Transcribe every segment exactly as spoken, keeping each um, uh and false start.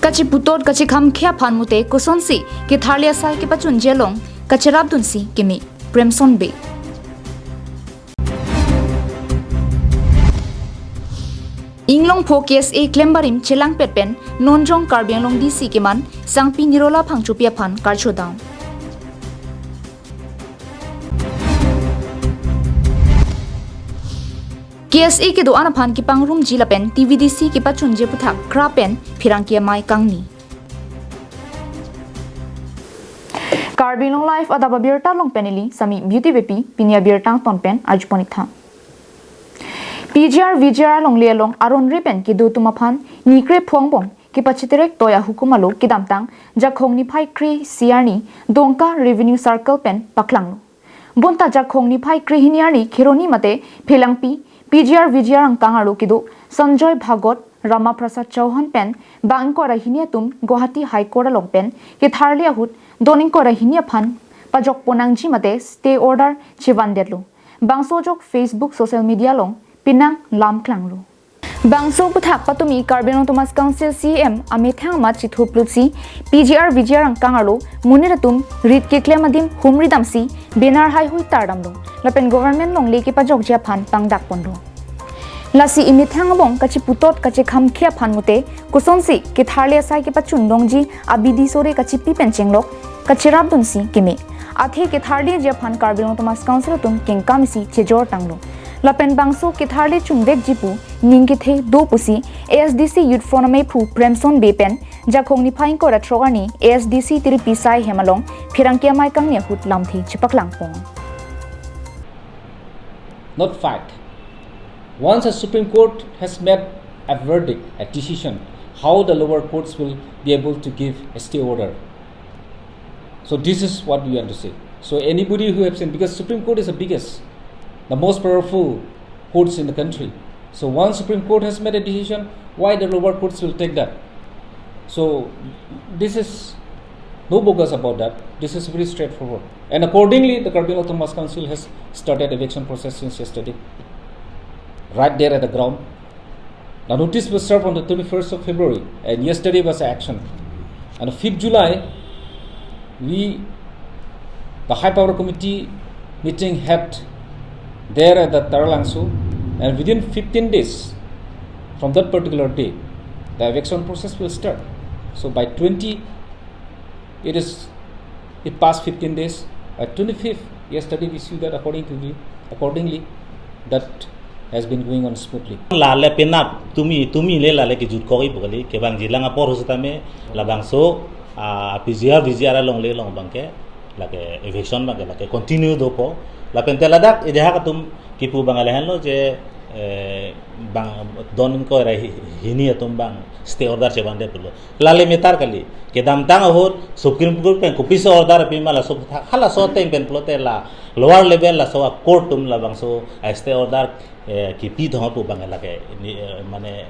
Kachiputot kachikham khia aphan mute kosonsi ketharli asai kepachunji along kacherapdunsi keme. Premson Bey. Inglongpho K S A klembarim chelangpet pen nonjong Karbi Anglong D C keman Sangpi Nirola Phangchopi aphan karchodam. K S A kedo-an aphan kepangrumji lapen T V D C kepachunji aphuthak kra pen pherangke amei kangni. Karbi Anglong Live adap abirta along pen neli Sami Beauty Beypi, pini abirta angton pen arjupon-ik tha. P G R V G R alongle along aron re pen kedo atum aphan ni kre pho angbong kepachiterek toi ahukum alo kedamtang Jakhong niphai kre-isi arni Dongka Revenue Circle pen paklanglo. Bonta Jakhong niphai kre-hini arni Kheroni mate Phelangpi P G R V G R angkang arlo kedo Sanjoy Bhagat, Rama Prasad Chauhan pen bang ingkoi ra hini atum Guwahati High Court along pen ketharli ahut don ingkoi ra hini aphan pajokpon nangji mate stay order chevandetlo. Bangso ajok Facebook social media along penang lam klanglo. Bangso aphuthak patumi Karbi Anglong Autonomous Council C E M amethang amat chithurplutsi P G R V G R angkang arlo monit atum rit keklem adim humri damsi banner heihui tardamlo. Lapen government alongle kepajokji aphan pangdakponlo. Lasi emethang angbong kachiputot kachikham khia aphan mute kosonsi ketharli asai kepachun longji abidi sore kachipi pen chenglok kacherapdunsi keme. Athe ketharliji aphan Karbi Anglong Autonomous Council atum kengkam isi chejor tanglo. Lapen bangso ketharli chunvekji pu ning kethe do pusi A S D C Youth Forum ameiphu Premson Bey pen Jakhong niphai ingkoi ra throk arni A S D C tiripi asai hem along pherangke amei kangni ahut lamthe chepaklangpon. Not fact. Once a Supreme Court has made a verdict, a decision, how the lower courts will be able to give a stay order? So this is what we want to say. So anybody who have seen, because Supreme Court is the biggest, the most powerful courts in the country. So once Supreme Court has made a decision, why the lower courts will take that? So this is no bogus about that. This is very straightforward. And accordingly, the Karbi Anglong Autonomous Council has started eviction process since yesterday, right there at the ground. The notice was served on the twenty-first of February, and yesterday was the action. And the fifth July, we, the High Power Committee meeting had there at the Taralangso, and within fifteen days from that particular day, the eviction process will start. So by twenty, it is, it passed fifteen days. By twenty-fifth, yesterday we see that according to the, accordingly, that has been going on smoothly. Lale penap tumi, tumi le lale kejut kok-i pu kali, kevangjilang apor setame labangso, ah, P G R V G R alongle along abangke lake eviction abangke lake continue dopo. Lapen te ladak ejahak atum kipu abang lahenlo je, eh, bang don ingkoi ra hi-, hini atum bang stay order chevandetlo. Lale meter kali. Kedamtang ahut Supreme Court pen kopi si order pima laso aphuthak, halaso ateng pen pulote la lower level laso a court atum labangso a stay order, eh, kipi thong pu abang lake ni, eh, mane,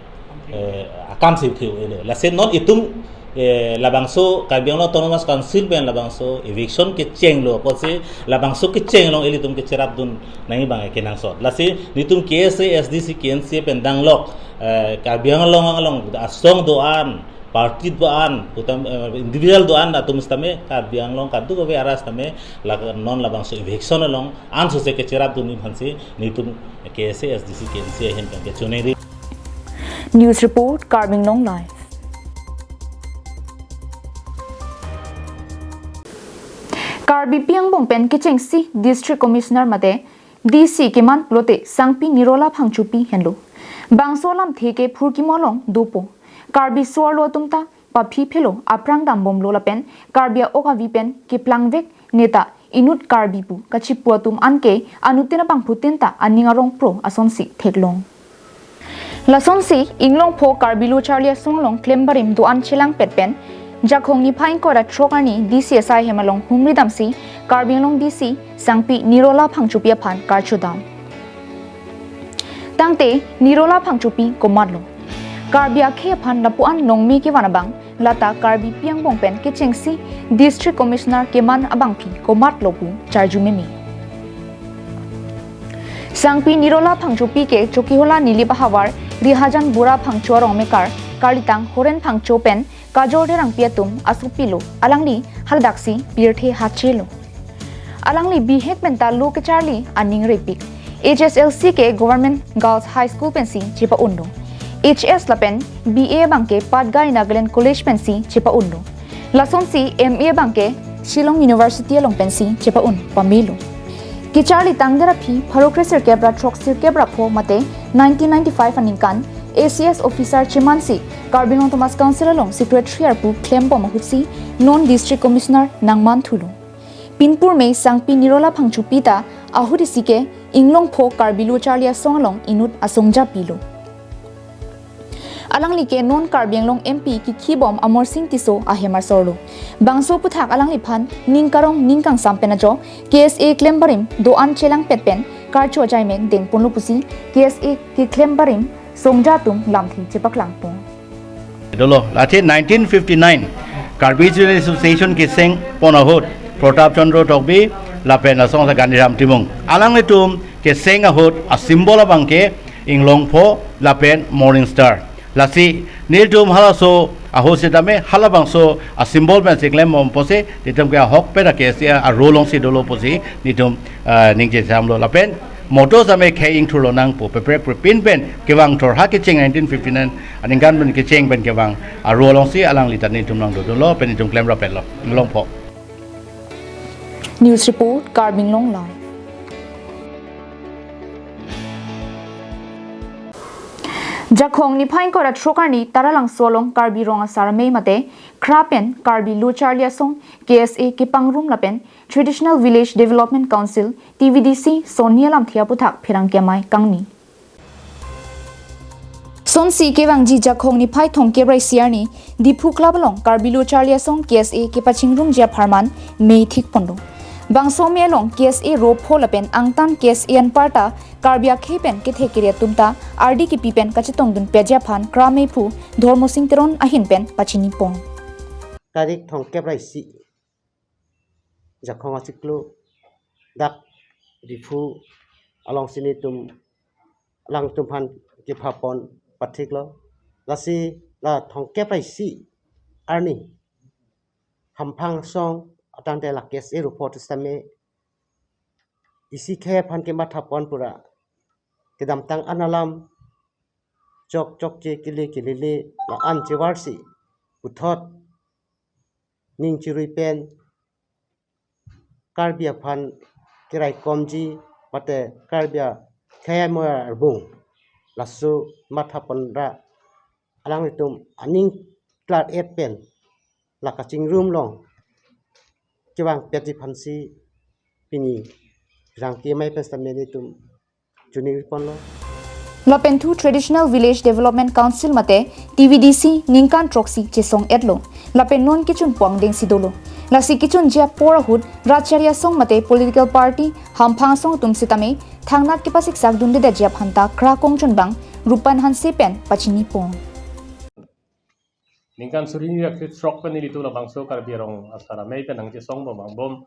eh, akam si thiu ele. Lasi non itum, eh, labangso Karbi Anglong Autonomous Council pen labangso eviction kechenglo apotsi labangso kecheng along ilitum kecherapdun nangji abang kenangsot. Lasi nelitum K S A, S D C, K N C A pen danglok, eh, Karbi Anglong along asong do-an, party do-an, utam, eh, individual do-an atum setame, Karbi Anglong kadokave arat setame, lak-, non labangso eviction along ansose kecherapdunji aphansi nelitum K S A, S D C, K N C A ahin pen kechoningri. News report, Karbi Anglong Live. Karbipi angbong pen kechengsi District Commissioner mate D C keman pulote Sangpi Nirola Phangchopi henlo. Bangso alamthe ke phurkimo along dopo. Karbi so-arlo atum ta paphi phelo, aphrang dambomlo lapen Karbi a-ok avi pen keplangvek neta inut Karbi pu kachipu atum anke anuttin abangphutin ta aning arong pro asonsi theklong. Lasonsi Inglongpho Karbi Lo Charli Asong along klembarim do-an chelangpet pen Jakhong niphai ingkoi ra throk arni D C asai hem along humri damsi Karbi Anglong D C Sangpi Nirola Phangchopi aphan karchodam. Tangte Nirola Phangchopi komatlo? Karbi akhei aphan lapu-an nongme kevan abang, lata Karbipi angbong pen kechengsi District Commissioner keman abangpi komatlo pu charju meme. Sangpi Nirola Phangchopi ke Chokihola Nilip ahavar Rihajan Bura Phangcho arong mekar, karlitang Horen Phangcho pen Kajor Terangpi atum asopilo, alangli haladaksi pirthe hachelo. Alangli bihek penta lo kecharli aning repik. H S L C ke Government Girls High School pensi chepa-undo. H S lapen B A abangke Patgai Nagaland College pensi chepa-undo. Lasonsi M A abangke Shillong University along pensi chepa-un pamelo. Kecharli tangder aphi pharo kresirkep ra throksirkep ra pho mate nineteen ninety-five aningkan A C S officer chemansi Karbi Anglong Autonomous Council along Secretary arpu klembom ahutsi non District Commissioner nangmanthulo. Pinpur me Sangpi Nirola Phangchopi ta ahut isi ke Inglongpho Karbi Lo Charli Asong along inut asongja pilo. Alangli ke non Karbi Anglong M P kikhibom Amarsing Tisso ahem asorlo. Bangso aphuthak alangliphan ning karong ning kangsam pen ajo K S A klem barim do-an chelangpet pen karcho ajaimen dengponlo pusi K S A keklem barim songja atum lamthe chepaklangpon. Dolo, lasi nineteen fifty-nine Karbi Student Association kesengpon ahut Pratap Chandra Tokbi lapen asong sa Gandhiram Timung, alanglitum keseng ahut a-symbol abangke Inglongpho lapen Morning Star. Lasi nelitum halaso ahut sitame halabangso a-symbol pensi klembom pusi nelitum ke ahokpet a-K S A aro alongsi dolo pusi nelitum, ah, ningje samlo lapen motto sitame khei ingthur lonang pu peprek prepin pen kevang thor ha kecheng nineteen fifty-nine aningkan pen kecheng pen kevang aro alongsi alangli ta nelitum nangdodunlo pen nelitum klem rapetlo Inglongpho. News report, Karbi Anglong Live. Jakhong niphai ingkoi ra throk arni Taralangso along Karbi Rong Asar Amei mate Khra pen Karbi Lo Charli Asong K S A kepangrum lapen Traditional Village Development Council, T V D C, sonni alamthe aphuthak pherangke amei kangni. Sonsi kevangji Jakhong niphai thomkep ra isi arni Diphu Club along Karbi Lo Charli Asong K S A kepachingrumji apharman mei thikponlo. Bangso amei along K S A ropho lapen angtan K S A anparta Karbi akhei pen kethe kere atum ta ardi kipi pen kachetongdunpetji aphan Khra meiphu Dhormosing Teron ahin pen pachinipon. Tarik thomkep ra isi Jakhong achiklo dak Diphu alongsi nelitum alangtum aphan kephapon pathiklo. Lasi la thomkep ra isi arni Hamphang Asong atangte la K S A ropho sitame isi khei aphan kemathapon pura kedamtang an alam chok chokche kele kelele la-an chevarsi puthot ning chirui pen Karbi aphan keraikomji mate Karbi akhei amoy arbung laso mathapon ra alanglitum aning klar-et pen la kachingrum along kevangpetji aphansi pini pherangke amei pen sitame nelitum chuningriponlo. Lapenthu Traditional Village Development Council mate T V D C ningkan throksi chesong-etlo. Lapen non kechunpo angdengsi dolo. Lasi kechunji apor ahut Rat Charli Asong mate political party Hamphang Asong atum sitame thangnat kepasiksakdundedetji aphan ta Khra kongchunbang Rupan Hanse pen pachinipon. Ningkan suri hini ra krethrok pen nelitum labangso Karbi Rong Asar Amei pen nangchesongbom angbong.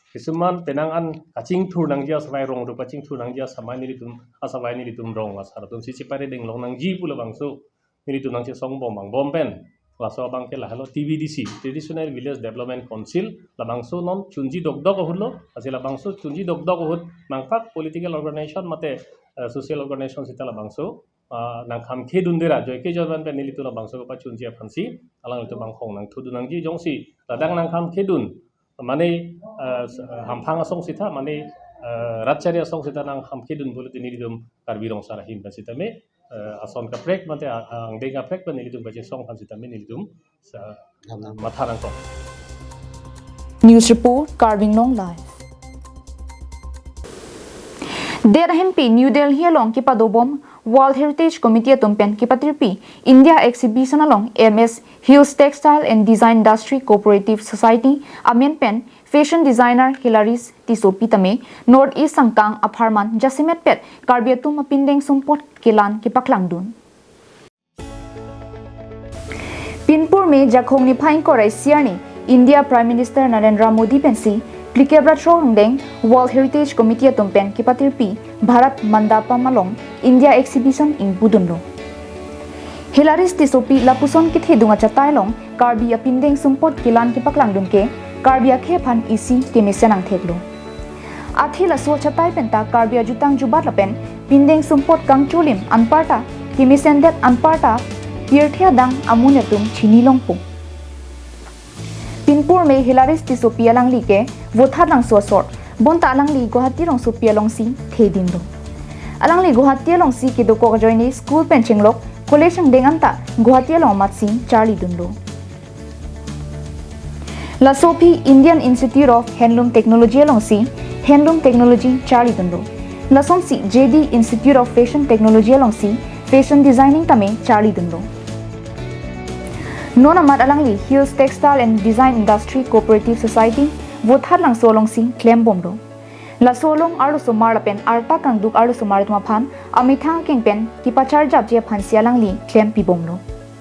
Kisuman penang an kachingthur nangji asavai rong ru kachingthur nangji asamai nelitum asavai nelitum rong asar atumsi chepare deng long nangji pu labangso nelitum nangchesongbom angbong pen. Laso abangke lahelo T V D C, Traditional Village Development Council, labangso non chunji dokdok ahutlo, lasi labangso chunji dokdok ahut nangpak political organization mate, eh, social organization sita labangso ah, nangkhamkhedunde ra, joike joban pen nelitum labangso kepachunji aphansi, alanglitum anghong nangthudun nangji jongsi, ladak nangkhamkhedun, mane, ah, s-, ah, Hamphang Asong sita, mane, ah, Rat Charli Asong sita nangkhamkhedun pulote nelitum Karbi Rong Asar ahin pen sitame, ah, ason kaprek mate, ah, angdeng kaprek pen nelitum kachesong aphan sitame nelitum sa-, Dam nang. Matha nangkok. News report, Karbi Anglong Live. Det ahempi New Delhi along kepadobom World Heritage Committee atum pen kepatirpi India Exhibition along M S Hills Textile and Design Industry Cooperative Society amen pen fashion designer Hilaris Tissopi tame North East sangkang apharman jasemet pet Karbi atum apindeng sumpot kelan kepaklangdun. Pinpur me Jakhong niphai ingkoi ra isi arni India Prime Minister Narendra Modi pensi phlikep ra throk angdeng World Heritage Committee atum pen kepatirpi Bharat Mandapam along India Exhibition ingbudunlo. Hilarius Tissopi lapuson kethedung achatai along Karbi apindeng sumpot kelan kepaklangdun ke Karbi akhei aphan isi kemesen angthek lo. Athe laso achatai penta Karbi ajutang jubat lapen pindeng sumpot kangcholim anparta kemesendet anparta pirthe adang amonit atum chini longpo. Pinpur me Hilarius Tissopi alangli ke Vothatlangso asor, bonta alangli Guwahati rongsopi alongsi thedinlo. Alangli Guwahati alongsi kedokok ajoine school pen chenglok college angdeng anta Guwahati along amatsi charlidunlo. Laso aphi Indian Institute of Handloom Technology alongsi handloom technology charlidunlo. Lasonsi J D Institute of Fashion Technology alongsi fashion designing tame charlidunlo. Non amat alangli Hills Textile and Design Industry Cooperative Society Vothatlangso alongsi klembomlo. Laso along arlosomar lapen arta kangduk arlosomar atum aphan amethang akeng pen kepacharjapji aphansi alangli klempibomlo.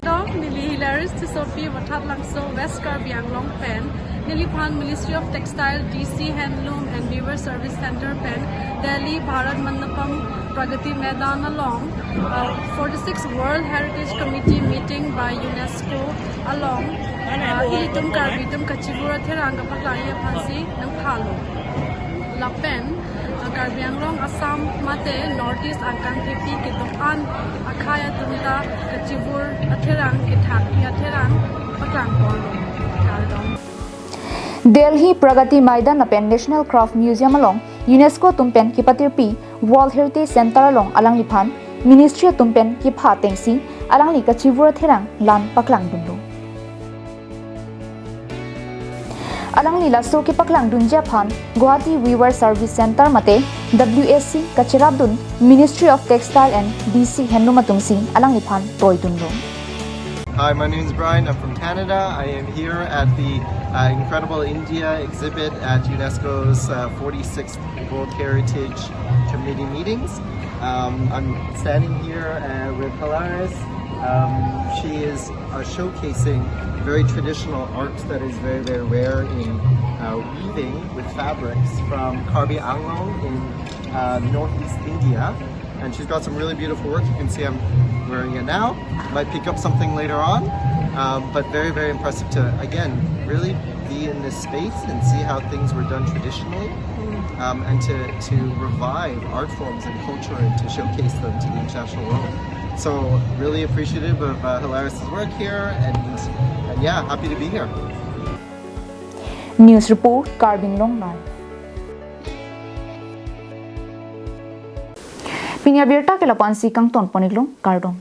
Dong, neli Hilarius Tissopi, Vothatlangso, West Karbi Anglong pen, neliphan Ministry of Textile, D C Handloom and Weaver Service Center pen, Delhi Bharat Mandapam Pragati Maidan along, uh, forty-six World Heritage Committee meeting by UNESCO along, uh, ilitum Karbi atum kachivur atherang kapaklangji aphansi nangphalo. Lapen, uh, Karbi Anglong, Assam mate North East angkang thepi kedo-an akhei atum ta kachivur atherang kethakji atherang paklangponlo. Kardom. Delhi Pragati Maidan lapen National Craft Museum along UNESCO atum pen kepatirpi World Heritage Center along alangliphan Ministry atum pen kepha atengsi alangli kachivur atherang lan paklangdunlo. Alangli laso kepaklangdunji aphan Guwahati Weaver Service Center mate W S C kacherapdun Ministry of Textile and D C Handloom atumsi alangliphan toidunlo. Hi, my name is Brian. I'm from Canada. I am here at the uh, Incredible India exhibit at UNESCO's uh, forty-sixth World Heritage Committee meetings. Um, I'm standing here uh, with Hilarius. Um, she is uh, showcasing very traditional art that is very, very rare in uh, weaving with fabrics from Karbi Anglong in uh, northeast India. And she's got some really beautiful work. You can see I'm wearing it now. Might pick up something later on, um, but very, very impressive to, again, really be in this space and see how things were done traditionally, um, and to, to revive art forms and culture and to showcase them to the international world. So, really appreciative of uh, Hilarius's work here, and, and yeah, happy to be here. News report, Karbi Anglong Live. Pini abirta ke lapu-ansi kangtonpon-iklo, kardom.